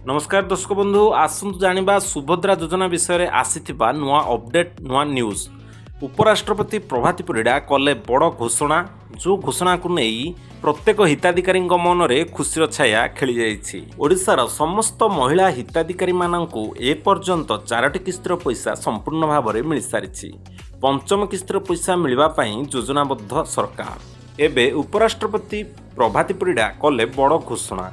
ନମସ୍କାର ଦର୍ଶକ ବନ୍ଧୁ, ଆସନ୍ତୁ ଜାଣିବା ସୁଭଦ୍ରା ଯୋଜନା ବିଷୟରେ ଆସିଥିବା ନୂଆ ଅପଡେଟ୍, ନୂଆ ନ୍ୟୁଜ୍। ଉପରାଷ୍ଟ୍ରପତି ପ୍ରଭାତୀ ପରିଡ଼ା କଲେ ବଡ଼ ଘୋଷଣା, ଯେଉଁ ଘୋଷଣାକୁ ନେଇ ପ୍ରତ୍ୟେକ ହିତାଧିକାରୀଙ୍କ ମନରେ ଖୁସିର ଛାୟା ଖେଳିଯାଇଛି। ଓଡ଼ିଶାର ସମସ୍ତ ମହିଳା ହିତାଧିକାରୀମାନଙ୍କୁ ଏପର୍ଯ୍ୟନ୍ତ ଚାରୋଟି କିସ୍ତିର ପଇସା ସମ୍ପୂର୍ଣ୍ଣ ଭାବରେ ମିଳିସାରିଛି। ପଞ୍ଚମ କିସ୍ତିର ପଇସା ମିଳିବା ପାଇଁ ଯୋଜନାବଦ୍ଧ ସରକାର। ଏବେ ଉପରାଷ୍ଟ୍ରପତି ପ୍ରଭାତୀ ପରିଡ଼ା କଲେ ବଡ଼ ଘୋଷଣା,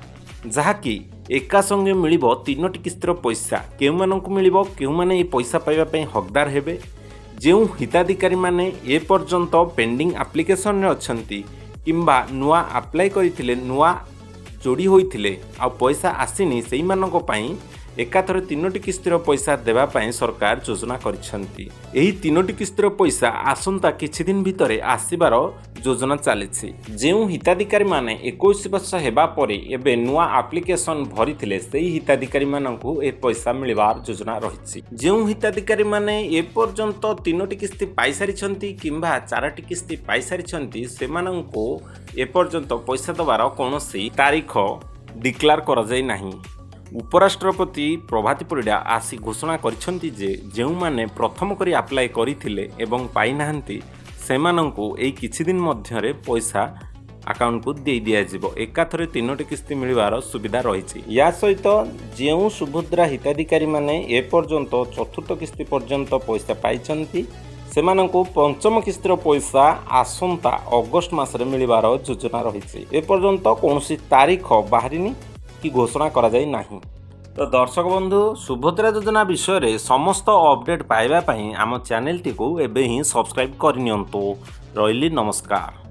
ଯାହାକି ଏକା ସଙ୍ଗେ ମିଳିବ ତିନୋଟି କିସ୍ତିର ପଇସା। କେଉଁମାନଙ୍କୁ ମିଳିବ? କେଉଁମାନେ ଏହି ପଇସା ପାଇବା ପାଇଁ ହକଦାର ହେବେ? ଯେଉଁ ହିତାଧିକାରୀମାନେ ଏପର୍ଯ୍ୟନ୍ତ ପେଣ୍ଡିଂ ଆପ୍ଲିକେସନରେ ଅଛନ୍ତି କିମ୍ବା ନୂଆ ଆପ୍ଲାଏ କରିଥିଲେ, ନୂଆ ଯୋଡ଼ି ହୋଇଥିଲେ ଆଉ ପଇସା ଆସିନି, ସେଇମାନଙ୍କ ପାଇଁ ଏକାଥରେ ତିନୋଟି କିସ୍ତିର ପଇସା ଦେବା ପାଇଁ ସରକାର ଯୋଜନା କରିଛନ୍ତି। ଏହି ତିନୋଟି କିସ୍ତିର ପଇସା ଆସନ୍ତା କିଛି ଦିନ ଭିତରେ ଆସିବାର ଯୋଜନା ଚାଲିଛି। ଯେଉଁ ହିତାଧିକାରୀମାନେ 21 ବର୍ଷ ହେବା ପରେ ଏବେ ନୂଆ ଆପ୍ଲିକେସନ୍ ଭରିଥିଲେ, ସେହି ହିତାଧିକାରୀମାନଙ୍କୁ ଏ ପଇସା ମିଳିବାର ଯୋଜନା ରହିଛି। ଯେଉଁ ହିତାଧିକାରୀମାନେ ଏପର୍ଯ୍ୟନ୍ତ ତିନୋଟି କିସ୍ତି ପାଇସାରିଛନ୍ତି କିମ୍ବା ଚାରୋଟି କିସ୍ତି ପାଇସାରିଛନ୍ତି, ସେମାନଙ୍କୁ ଏପର୍ଯ୍ୟନ୍ତ ପଇସା ଦେବାର କୌଣସି ତାରିଖ ଡିକ୍ଲାର କରାଯାଇ ନାହିଁ। ଉପରାଷ୍ଟ୍ରପତି ପ୍ରଭାତୀ ପରିଡ଼ା ଆସି ଘୋଷଣା କରିଛନ୍ତି ଯେ ଯେଉଁମାନେ ପ୍ରଥମ କରି ଆପ୍ଲାଏ କରିଥିଲେ ଏବଂ ପାଇନାହାନ୍ତି, ସେମାନଙ୍କୁ ଏଇ କିଛି ଦିନ ମଧ୍ୟରେ ପଇସା ଆକାଉଣ୍ଟକୁ ଦେଇ ଦିଆଯିବ। ଏକାଥରେ ତିନୋଟି କିସ୍ତି ମିଳିବାର ସୁବିଧା ରହିଛି। ୟା ସହିତ ଯେଉଁ ସୁଭଦ୍ରା ହିତାଧିକାରୀମାନେ ଏପର୍ଯ୍ୟନ୍ତ ଚତୁର୍ଥ କିସ୍ତି ପର୍ଯ୍ୟନ୍ତ ପଇସା ପାଇଛନ୍ତି, ସେମାନଙ୍କୁ ପଞ୍ଚମ କିସ୍ତିର ପଇସା ଆସନ୍ତା ଅଗଷ୍ଟ ମାସରେ ମିଳିବାର ଯୋଜନା ରହିଛି। ଏପର୍ଯ୍ୟନ୍ତ କୌଣସି ତାରିଖ ବାହାରିନି କି ଘୋଷଣା କରାଯାଇ ନାହିଁ। ତ ଦର୍ଶକ ବନ୍ଧୁ, ସୁଭଦ୍ରା ଯୋଜନା ବିଷୟରେ ସମସ୍ତ ଅପଡେଟ୍ ପାଇବା ପାଇଁ ଆମ ଚ୍ୟାନେଲଟିକୁ ଏବେ ହିଁ ସବସ୍କ୍ରାଇବ୍ କରିନିଅନ୍ତୁ। ରହିଲି, ନମସ୍କାର।